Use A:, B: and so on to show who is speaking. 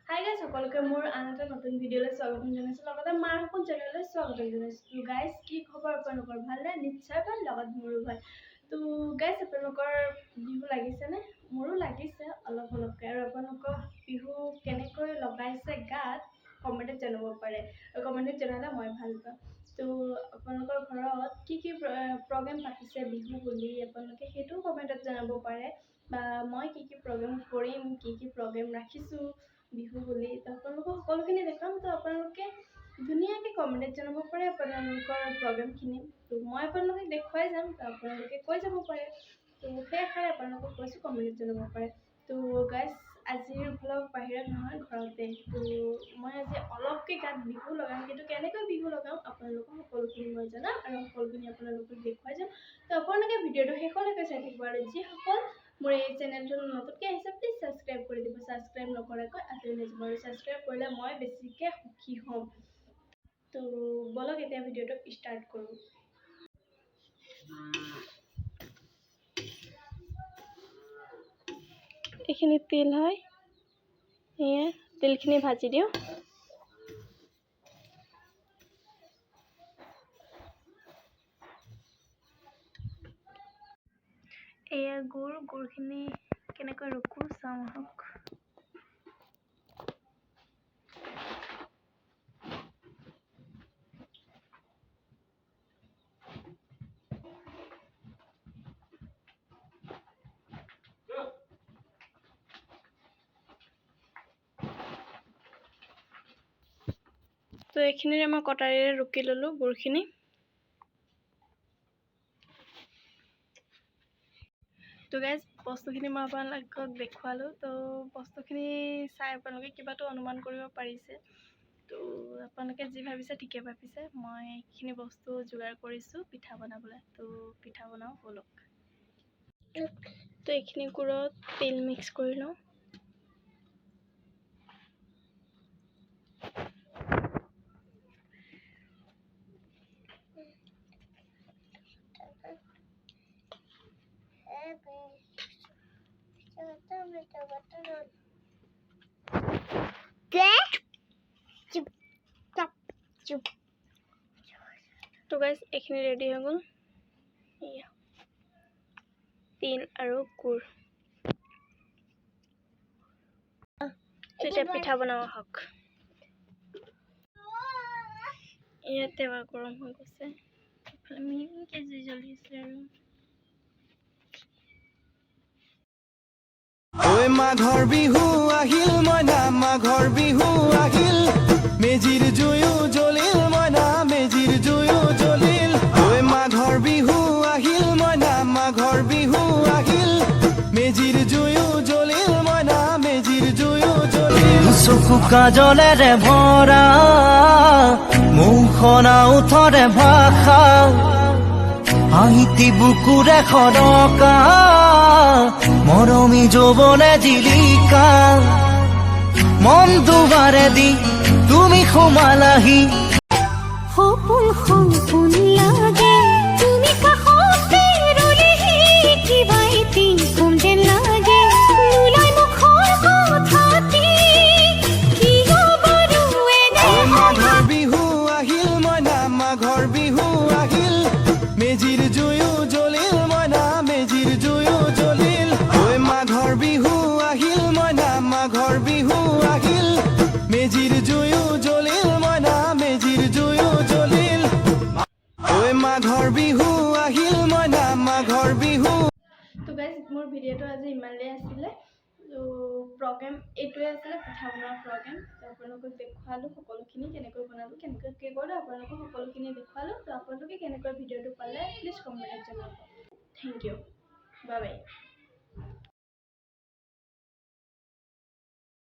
A: Hi guys, সকলোকে মোৰ আন এটা নতুন ভিডিঅ'লৈ স্বাগতম জনাইছোঁ, লগতে মাৰ সপোন চেনেললৈ স্বাগতম জনাইছোঁ। গাইজ, কি খবৰ আপোনালোকৰ? ভালনে? নিশ্চয় ভাল, লগত মোৰো ভাল। তো গাইজ, আপোনালোকৰ বিহু লাগিছেনে? মোৰো লাগিছে অলপ অলপকৈ। আৰু আপোনালোকৰ বিহু কেনেকৈ লগাইছে গাত কমেণ্টত জনাব পাৰে, আৰু কমেণ্টত জনালে মই ভাল পাম। তো আপোনালোকৰ ঘৰত কি কি প্ৰগ্ৰেম পাতিছে বিহু বুলি, আপোনালোকে সেইটোও কমেণ্টত জনাব পাৰে, বা মই কি কি প্ৰগ্ৰেম কৰিম, কি কি প্ৰগ্ৰেম ৰাখিছোঁ বিহু বুলি, তো আপোনালোকক সকলোখিনি দেখুৱাম। তো আপোনালোকে ধুনীয়াকৈ কমেণ্টত জনাব পাৰে আপোনালোকৰ প্ৰগ্ৰেমখিনি। তো মই আপোনালোকক দেখুৱাই যাম, তো আপোনালোকে কৈ যাব পাৰে। তো সেই আশাৰে আপোনালোকক কৈছোঁ, কমেণ্টত জনাব পাৰে। তো গাইজ, আজিৰ ভ্লগ বাহিৰত নহয়, ঘৰতে। তো মই আজি অলপকৈ গাত বিহু লগাম, কিন্তু কেনেকৈ বিহু লগাম আপোনালোকক সকলোখিনি মই জনাম আৰু সকলোখিনি আপোনালোকক দেখুৱাই যাম। তো আপোনালোকে ভিডিঅ'টো শেষলৈকে চাই থাকিব, আৰু যিসকল মোৰ এই চেনেলটো নতুনকৈ আহিছে, প্লিজ ছাবস্ক্ৰাইব কৰি দিব। ছাবস্ক্ৰাইব নকৰাকৈ আঁতৰি নাযাব, আৰু ছাবস্ক্ৰাইব কৰিলে মই বেছিকৈ সুখী হ'ম। তো ব'লক, এতিয়া ভিডিঅ'টো ষ্টাৰ্ট কৰোঁ। এইখিনি তিল হয়, এয়া তিলখিনি ভাজি দিওঁ। এয়া গুৰ, গুৰখিনি কেনেকৈ ৰুকো চাওঁ আহক। তো এইখিনিৰে মই কটাৰীৰে ৰুকি ল'লোঁ গুৰখিনি। তো গাইজ, বস্তুখিনি মই আপোনালোকক দেখুৱালোঁ। তো বস্তুখিনি চাই আপোনালোকে কিবাটো অনুমান কৰিব পাৰিছে। তো আপোনালোকে যি ভাবিছে ঠিকে ভাবিছে, মই এইখিনি বস্তু যোগাৰ কৰিছোঁ পিঠা বনাবলৈ। তো পিঠা বনাওঁ ব'লক। তো এইখিনি গুৰত তেল মিক্স কৰি লওঁ। তো গাইজ, এইখিনি ৰেডি হৈ গ'ল, এয়া তিল আৰু গুৰ। এতিয়া পিঠা বনাওঁ আহক। ইয়াত তেৱা গৰম হৈ গৈছে, ইফালে মিহিকৈ জুই জ্বলিছে। আৰু
B: ঐ মাঘৰ বিহু আহিল মইনা, মাঘৰ বিহু আহিল, মেজিৰ জুয়ো জ্বলিল মইনা, মেজিৰ জুয়ো জ্বলিল। ঐ মাঘৰ বিহু আহিল মইনা, মাঘৰ বিহু আহিল, মেজিৰ জুয়ো জ্বলিল মইনা, মেজিৰ জুয়ো জ্বলিল।
C: চকু কাজলেৰে ভৰা, মুখনা ওঠৰে ভাষা, হাঁহিটি বুকুৰে সৰকা, মৰমী যৌৱনে জিলিকা। মন দুবাৰেদি তুমি সোমালাহি।
D: সপোন সপোন লাগে, তুমি কাষতে ৰলেহি কিবা এটি কম যেন লাগে। নোলাই মুখৰ কথাটি, কিয় বাৰু এনে?
B: ঐ মাঘৰ বিহু আহিল মইনা, মাঘৰ বিহু আহিল, মেজিৰ জুয়ো জ্বলিল মইনা, মেজিৰ জুয়ো জ্বলিল। ঐ মাঘৰ বিহু আহিল মইনা, মাঘৰ বিহু আহিল, মেজিৰ জুয়ো জ্বলিল মইনা, মেজিৰ জুয়ো জ্বলিল। ঐ মাঘৰ বিহু আহিল মইনা, মাঘৰ বিহু।
A: তো গাইজ, মোৰ ভিডিঅ'টো আজি ইমানেই আছিলে। তো প্ৰগ্ৰেম এইটোৱে আছিলে, পিঠা বনোৱা প্ৰগ্ৰেম। তো আপোনালোকক দেখুৱালোঁ সকলোখিনি, কেনেকৈ বনালোঁ, কেনেকৈ কি কৰিলোঁ, আপোনালোকক সকলোখিনি দেখুৱালোঁ। তো আপোনালোকে কেনেকৈ ভিডিঅ'টো পালে প্লিজ কমেণ্টত জনাব। Thank you, bye bye.